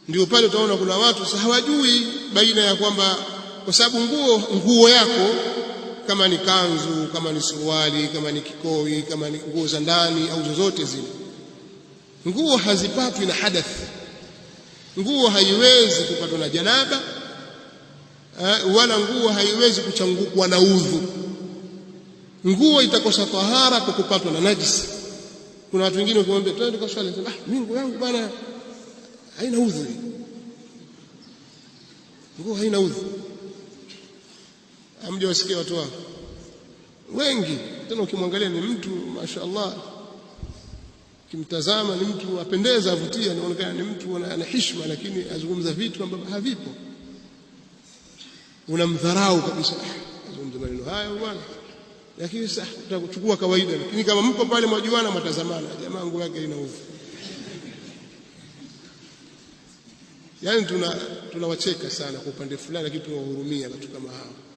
Ndio pale utaona kuna watu sasa hawajui baina ya kwamba, kwa sababu nguo yako kama ni kanzu, kama ni suruali, kama ni kikoi, kama ni nguo za ndani au zozote zile, nguo hazipatwi na hadath. Nguo haiwezi kupatwa na janaba, wala nguo haiwezi kuchangukwa na udhu. Nguo itakosa tahara kwa kupatwa na najisi. Kuna watu wengine ukimwambia twende tukaswali, ah, mimi nguo yangu bwana haina udhu, nguo haina udhu. Hamjawasikia watu wao wengi? Tena ukimwangalia ni mtu mashaallah, ukimtazama ni mtu apendeza, avutia, anaonekana ni mtu ana heshima, lakini azungumza vitu ambavyo havipo, unamdharau kabisa. Azungumza maneno hayo bwana, lakini sasa utakuchukua kawaida. Lakini kama mko pale mwajuana, mtazamana, jamaa nguo yake ina udhu. Yaani tunawacheka sana kwa upande fulani, lakini tunawahurumia watu kama hao.